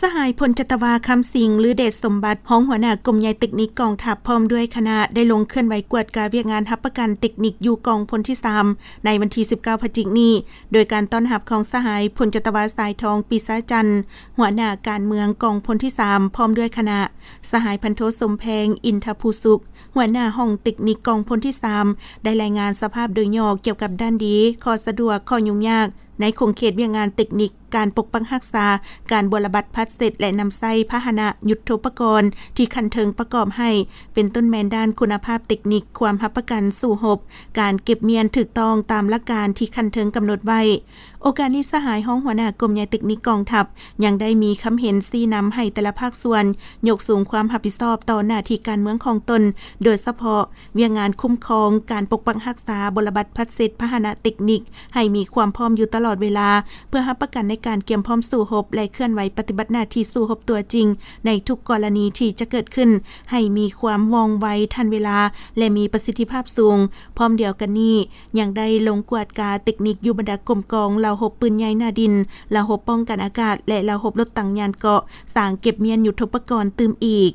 ສະຫາຍ ພົນຈັດຕະວາ ຄຳສິງ ລືເດດສົມບັດ ຮອງຫົວໜ້າກົມໃຫຍ່ເຕັກນິກກອງທັບ ພ້ອມດ້ວຍຄະນະ ໄດ້ລົງເຄື່ອນໄຫວກວດກາວຽກງານຮັບປະກັນເຕັກນິກຢູ່ກອງພົນທີສາມ ໃນວັນທີສິບເກົ້າ ພະຈິກນີ້ ໂດຍການຕ້ອນຮັບຂອງສະຫາຍ ພົນຈັດຕະວາ ສາຍທອງ ປີຊາຈັນ ຫົວໜ້າການເມືອງກອງພົນທີສາມ ພ້ອມດ້ວຍຄະນະ, ສະຫາຍ ພັນໂທ ສົມແພງ ອິນທະພູສຸກ ຫົວໜ້າຫ້ອງເຕັກນິກກອງພົນທີສາມ ໄດ້ລາຍງານສະພາບໂດຍຫຍໍ້ກ່ຽວກັບດ້ານດີ, ຂໍ້ສະດວກ, ຂໍ້ຫຍຸ້ງຍາກ ໃນຂົງເຂດວຽກງານເຕັກນິກ ການປົກປັກຮັກສາ, ການບົວລະບັດພັດເສັດ ແລະ ນຳໃຊ້ພາຫະນະຍຸດໂທປະກອນທີ່ຂັ້ນເທິງປະກອບໃຫ້, ເປັນຕົ້ນແມ່ນດ້ານຄຸນນະພາບເຕັກນິກ, ຄວາມຮັບປະກັນສູ້ຮົບ, ການເກັບມ້ຽນຖືກຕ້ອງຕາມຫຼັກການທີ່ຂັ້ນເທິງກຳນົດໄວ້. ໂອກາດນີ້ ສະຫາຍຮອງຫົວໜ້າກົມໃຫຍ່ເຕັກນິກກອງທັບ ຍັງໄດ້ມີຄຳເຫັນຊີ້ນຳໃຫ້ແຕ່ລະພາກສ່ວນ ຍົກສູງຄວາມຮັບຜິດຊອບຕໍ່ໜ້າທີ່ການເມືອງຂອງຕົນ, ໂດຍສະເພາະ ວຽກງານຄຸ້ມຄອງ, ການປົກປັກຮັກສາ, ບົວລະບັດພັດເສັດ, ພາຫະນະເຕັກນິກ ໃຫ້ມີຄວາມພ້ອມຢູ່ຕະຫຼອດເວລາ ເພື່ອຮັບປະກັນໃນການກຽມພ້ອມສູ້ຮົບ ແລະ ເຄື່ອນໄຫວປະຕິບັດໜ້າທີ່ສູ້ຮົບຕົວຈິງ ໃນທຸກກໍລະນີທີ່ຈະເກີດຂຶ້ນ ໃຫ້ມີຄວາມວ່ອງໄວ, ທັນເວລາ ແລະ ມີປະສິດທິພາບສູງ. ພ້ອມດຽວກັນນີ້ ຍັງໄດ້ລົງກວດກາເຕັກນິກຢູ່ບັນດາກົມກອງ ເລົາຮົບປືນໃຫຍ່ໜ້າດິນ, ເລົາຮົບປ້ອງກັນອາກາດ ແລະ ເລົາຮົບລົດຖັງຍານເກາະ, ສາງເກັບມ້ຽນຍຸດໂທປະກອນຕື່ມອີກ.